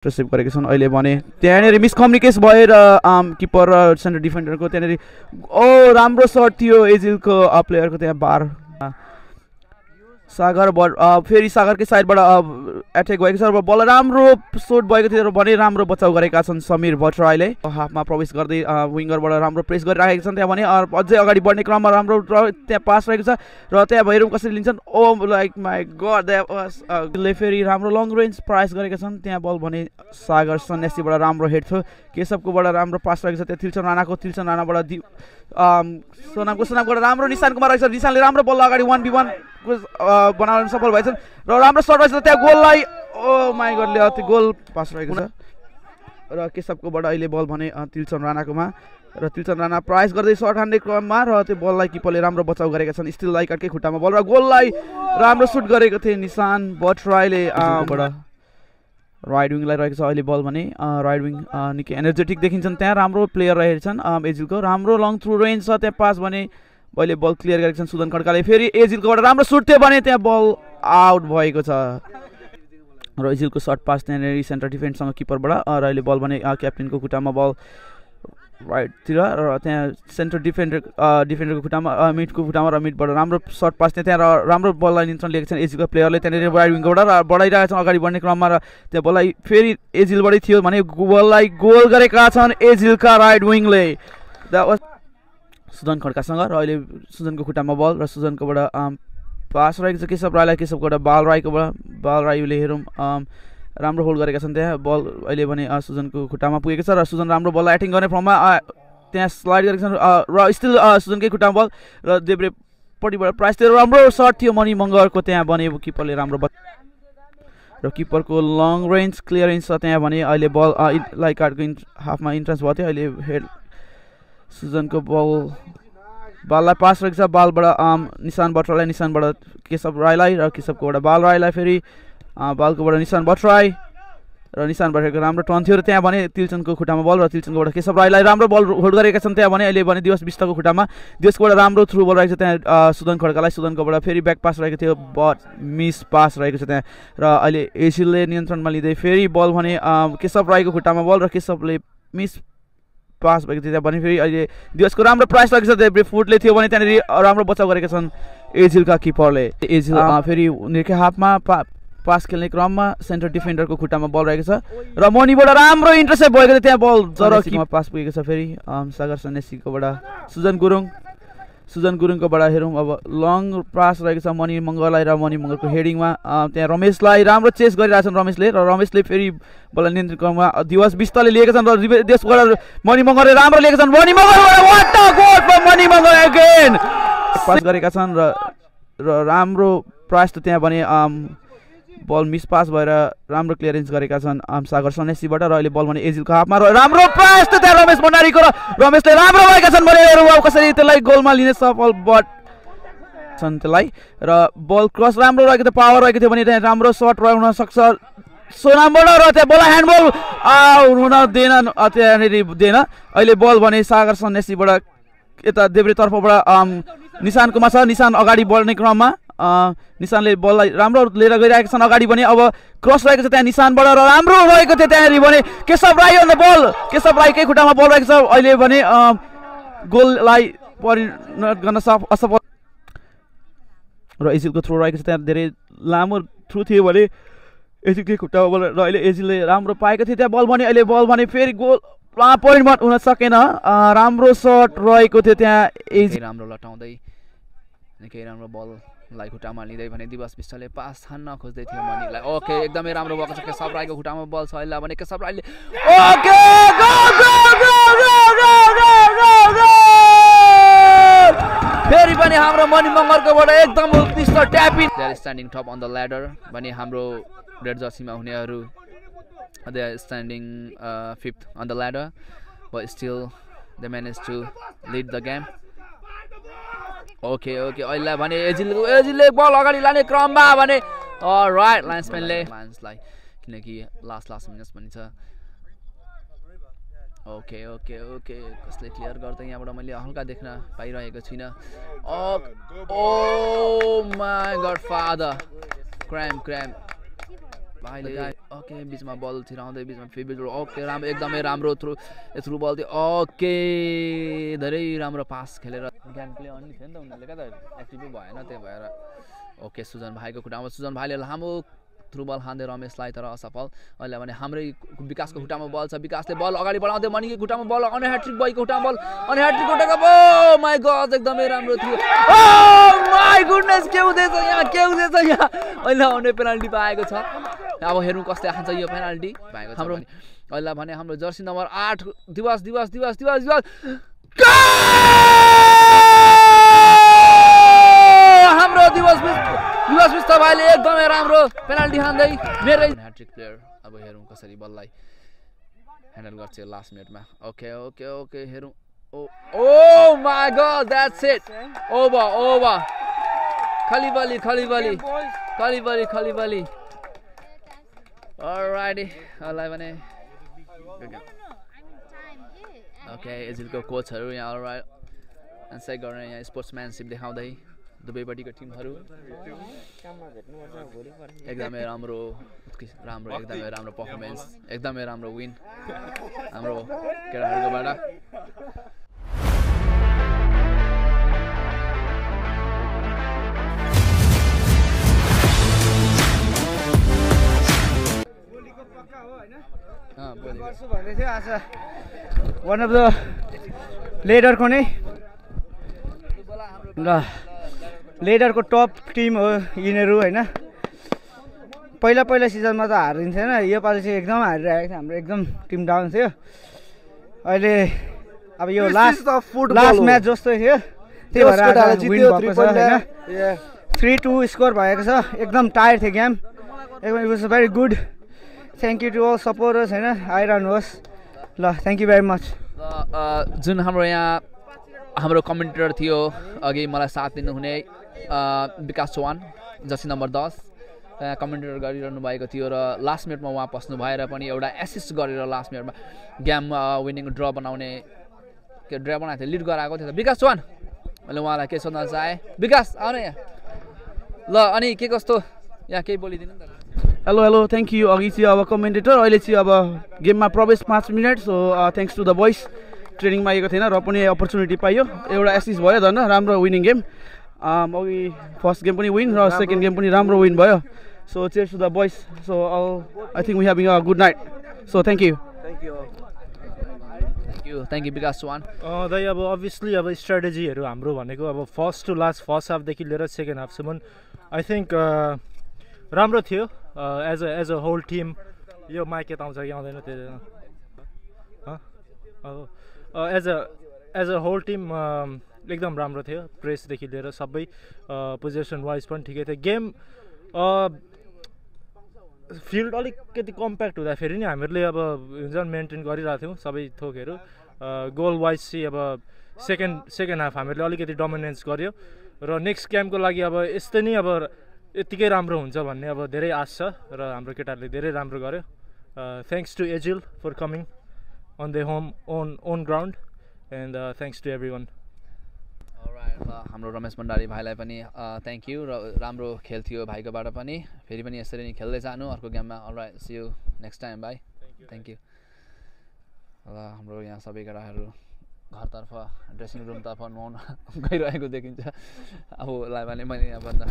Receive गरेका छन् अहिले भने त्यहाँनिर मिसकम्युनिकेसन भएर किपर र सेन्टर डिफेन्डरको त्यहाँनिर राम्रो सर्ट थियो एजिलको प्लेयरको त्यहाँ बार सागर फेरि सागरकै साइडबाट एट्याक भएको छ र बल राम्रो सोट भएको थियो र भने राम्रो बचाउ गरेका छन् समीर भट्टराईले हाफमा प्रवेश गर्दै विङ्गरबाट राम्रो प्रेस गरिराखेका छन् त्यहाँ भने अझै अगाडि बढ्ने क्रममा राम्रो त्यहाँ पास रहेको छ र त्यहाँ भइरहनु कसरी लिन्छन् लाइक माई गड ले फेरि राम्रो लङ रेन्ज प्रयास गरेका छन् त्यहाँ बल भने सागर सन्यासीबाट राम्रो हेड थियो केशवकोबाट राम्रो पास रहेको छ त्यहाँ तिल्सन राणाबाट सोनामबाट राम्रो निशान कुमार रहेछ निशानले राम्रो बल अगाडि 1v1 बनाउन सफल भएछन् र राम्रो सर्ट रहेछ त्यहाँ गोललाई माई गडले अति गोल पास रहेको छ र केशवकोबाट अहिले बल भने तिल्सन राणाकोमा र तिल्सन राणा प्रयास गर्दै सर्ट हान्ने क्रममा र त्यो बललाई किपरले राम्रो बचाउ गरेका छन् स्टिल लाइकटकै खुट्टामा बल र गोललाई राम्रो सुट गरेको थिए निशान भट्टराईले राइट विङलाई रहेको छ अहिले बल भने राइट विङ निकै एनर्जेटिक देखिन्छन् त्यहाँ राम्रो प्लेयर रहेछन् एजिलको राम्रो लङ थ्रु रेन्ज छ त्यहाँ पास भने अहिले बल क्लियर गरेका छन् सुदन खड्काले फेरि एजिलकोबाट राम्रो सुट थियो भने त्यहाँ बल आउट भएको छ र एजिलको सर्ट पास त्यहाँनिर सेन्टर डिफेन्ससँग किपरबाट र अहिले बल भने क्याप्टेनको खुट्टामा बल राइटतिर र त्यहाँ सेन्टर डिफेन्डरको खुट्टामा मिडको खुट्टामा र मिडबाट राम्रो सर्ट पास त्यहाँ राम्रो बललाई नियन्त्रण लिएका छन् एजिलको प्लेयरले त्यहाँनिर राइट विङबाट र बढाइरहेका छन् अगाडि बढ्ने क्रममा र त्यहाँ बललाई फेरि एजिलबाटै थियो भने बललाई गोल गरेका छन् एजिलका राइट विङले सुजन खड्कासँग र अहिले सुजनको खुट्टामा बल र सुजनकोबाट पास रहेको छ केशव राईलाई बाल राईले हेरौँ राम्रो होल्ड गरेका छन् त्यहाँ बल अहिले भने सुजनको खुट्टामा पुगेको छ र सुजन राम्रो बललाई एटिङ गर्ने फर्ममा त्यहाँ स्लाइड गरेका छन् र स्टिल सुजनकै खुट्टामा बल र देब्रेपट्टिबाट प्राइस थियो राम्रो सर्ट थियो मणि मगरको त्यहाँ भने किपरले राम्रो र किपरको लङ रेन्ज क्लियरेन्स छ त्यहाँ भने अहिले बल लाइक कार्डको हाफमा इन्ट्रेन्स भएको थियो अहिले हेड सुजनको बललाई पास रहेको छ बालबाट निशान भट्टराईलाई निशानबाट केशव राईलाई र केशवकोबाट बाल राईलाई फेरि बालकोबाट निशान भट्टराई र निशान भट्टराईको राम्रो टर्न थियो र त्यहाँ भने तिल्चनको खुट्टामा बल र तिल्चनकोबाट केशव राईलाई राम्रो बल होल्ड गरेका छन् त्यहाँ भने अहिले भने दिवस विष्टको खुट्टामा दिवसकोबाट राम्रो थ्रु बल रहेको छ त्यहाँ सुदन खड्कालाई सुदनकोबाट फेरि ब्याक पास रहेको थियो बट मिस पास रहेको छ त्यहाँ र अहिले एसिलले नियन्त्रणमा लिँदै फेरि बल भने केशव राईको खुट्टामा बल र केशवले मिस पास भएको थियो त्यहाँ भने फेरि अहिले दिवसको राम्रो प्राइस रहेको छ देब्रे फुटले थियो भने त्यहाँनिर राम्रो बचाउ गरेका छन् एजिलका किपरले एजिल फेरि उनीहरूकै हाफमा पास खेल्ने क्रममा सेन्टर डिफेन्डरको खुट्टामा बल रहेको छ र मणिबाट राम्रो इन्टरसेप्ट भएको थियो त्यहाँ बल जर पास पुगेको छ फेरि सागर सन्यासीकोबाट सुजन गुरुङकोबाट हेरौँ अब लङ पास रहेको छ मणि मगरलाई र मणि मगरको हेडिङमा त्यहाँ रमेशलाई राम्रो चेस गरिरहेछन् रमेशले फेरि बललाई नियन्त्रण क्रममा दिवस विष्टले लिएका छन् र देशबाट मणि मगरले राम्रो लिएका छन् मणि मगर पास गरेका छन् र राम्रो प्रयास त त्यहाँ भने बल मिस पास भएर राम्रो क्लियरेन्स गरेका छन् सागर सन्यासीबाट र अहिले बल भने एजिलको हाफमा राम्रो प्रयास त त्यहाँ रमेश भण्डारीको र रमेशले राम्रो भएका छन् भने कसरी त्यसलाई गोलमा लिने सफल बट छन् त्यसलाई र बल क्रस राम्रो रहेको थियो पावर रहेको थियो भने त्यहाँ राम्रो सर्ट हुन सक्छ सोनामबाट र त्यहाँ बल ह्यान्डबल हुन दिएन त्यहाँनिर दिएन अहिले बल भने सागर सन्यासीबाट यता देब्रेतर्फबाट निशानकोमा छ निशान अगाडि बढ्ने क्रममा निशानले बललाई राम्रो लिएर गइरहेका छन् अगाडि भने अब क्रस रहेको छ त्यहाँ निशानबाट र राम्रो रहेको थियो त्यहाँनिर भने केशव राई अन्त बल केशव राईकै खुट्टामा बल रहेको छ अहिले भने गोललाई परिणत गर्न असफल र एजिलको थ्रो रहेको छ त्यहाँ धेरै लामो थ्रो थियो भने एजिलकै खुट्टामा बल र अहिले एजिलले राम्रो पाएको थियो त्यहाँ बल भने फेरि गोल परिणत हुन सकेन राम्रो सर्ट रहेको थियो त्यहाँ एजिल राम्रो लटाउँदै निकै राम्रो बल लाई खुट्टामा लिँदै भने दिवस विष्टले पास हान्न खोज्दै थियो मणिलाई ओके एकदमै राम्रो भएको छ केशव राईको खुट्टामा बल छ अहिले भने केशव राईले ओके फेरि पनि हाम्रो मणि मगरकोबाट एकदम उत्कृष्ट tapping they are standing top on the ladder भने हाम्रो रेड जर्सीमा हुनेहरू they are standing fifth on the ladder but still they manage to lead the game okay अहिले भने एजिलले बल अगाडि लाने क्रममा भने राइट लायन्सलाई किनकि लास्ट मिनट्स पनि छ ओके कसले क्लियर गर्दै यहाँबाट मैले हल्का देख्न पाइरहेको छुइनँ ओ माई गड फादर क्राइम भाइले ओके बिचमा बल छिराउँदै बिचमा फेरि ओके राम्रो एकदमै राम्रो थ्रु बल थियो ओके धेरै राम्रो पास खेलेर ज्ञान प्ले अन्ली थियो नि त उनीहरूले क्या त एक्टिभै भएन त्यही भएर ओके सुजन भाइको खुट्टामा सुजन भाइले लामो थ्रु बल खाँदै रमेशलाई तर असफल अहिले भने हाम्रै विकासको खुट्टामा बल छ विकासले बल अगाडि बढाउँदै मणिको खुट्टामा बल अनि ह्याट्रिक बयको खुट्टामा बल अनि ह्याट्रिक खुट्टाको ओ माई गॉड एकदमै राम्रो थियो ओ माई गुडनेस के हुँदैछ यहाँ अहिले आउने पेनाल्टी पाएको छ अब हेरौँ कसले खान्छ यो पेनाल्टी पाएको छ हाम्रो अहिले भने हाम्रो जर्सी नम्बर 8 दिवस हाम्रो दिवस विष्ट भाइले एकदमै राम्रो पेनाल्टी खाँदै मेरै ह्याट्रिक प्लेयर अब हेरौँ कसरी बललाई ह्यान्डल गर्छ लास्ट मिनेटमा ओके हेरौँ oh my god that's it over खलिबली अलराइट अललाई भने ओके एजिलको कोचहरू यहाँ अलराइट एन्सर गरेर यहाँ स्पोर्ट्सम्यानसिप देखाउँदै दुवैपट्टिको टिमहरू एकदमै राम्रो पर्फर्मेन्स एकदमै राम्रो विन हाम्रो केटाहरूकोबाट वान अफ द लेडरको नै ल लेडरको टप टिम हो यिनीहरू होइन पहिला सिजनमा त हारिन्थेन योपालि चाहिँ एकदम हारिरहेको थियो हाम्रो एकदम टिम डाउन थियो अहिले अब यो लास्ट म्याच जस्तै थियो त्यही भएर विन भएको छ होइन 3-2 स्कोर भएको छ एकदम टायर्ड थियो गेम एकदम it was very good thank you to all supporters होइन आइरहनुहोस् ल थ्याङ्क यू भेरी मच जुन हाम्रो यहाँ हाम्रो कमेन्टेटर थियो अघि मलाई साथ दिनुहुने विकास चौहान जर्सी नम्बर 10 कमेन्टेटर गरिरहनु भएको थियो र लास्ट मिनटमा उहाँ पस्नु भएर पनि एउटा एसिस्ट गरेर लास्ट मिनटमा गेम विनिङ ड्र बनाउने ड्र बनाएको थियो लिड गराएको थियो विकास चौहान मैले उहाँलाई के सोध्न चाहेँ विकास आउन यहाँ ल अनि के कस्तो यहाँ केही बोलिदिनु नि त हेलो थ्याङ्क यू अघि चाहिँ अब कमेन्टेटर अहिले चाहिँ अब गेममा प्रवेश 5 minute so thanks to the boys ट्रेनिङमा आएको थिएन र पनि अपर्च्युनिटी पाइयो एउटा एसिस्ट भयो झन् राम्रो विनिङ गेम अघि फर्स्ट गेम पनि विन र सेकेन्ड गेम पनि राम्रो विन भयो so cheers to the boys so I think we having a good night so thank you Vikas Chauhan दाइ अब अभियसली अब स्ट्राटेजीहरू हाम्रो भनेको अब फर्स्ट टु लास्ट फर्स्ट हाफदेखि लिएर सेकेन्ड हाफसम्म आई थिङ्क राम्रो थियो एज अ होल टिम यो माइक यता आउँछ कि आउँदैन त्यो एज अ होल टिम एकदम राम्रो थियो प्रेसदेखि लिएर सबै पोजिसन वाइज पनि ठिकै थियो गेम फिल्ड अलिकति कम्प्याक्ट हुँदाखेरि नि हामीहरूले अब हुन्छ मेन्टेन गरिरहेको थियौँ सबै थोकहरू गोल वाइज चाहिँ अब सेकेन्ड हाफ हामीहरूले अलिकति डोमिनेन्स गर्यो र नेक्स्ट गेमको लागि अब यस्तै नै अब यत्तिकै राम्रो हुन्छ भन्ने अब धेरै आश छ र हाम्रो केटाहरूले धेरै राम्रो गर्यो thanks to Agile for coming on their own ground and thanks to everyone. हाम्रो रमेश भण्डारी भाइलाई पनि थ्याङ्क यू र राम्रो खेल थियो भाइकोबाट पनि फेरि पनि यसरी नै खेल्दै जानु अर्को गेममा alright see you next time भाइ थ्याङ्क यू र हाम्रो यहाँ सबै केटाहरू घरतर्फ ड्रेसिङ रुमतर्फ नुहाउन गइरहेको देखिन्छ अब भने मैले यहाँ भन्दा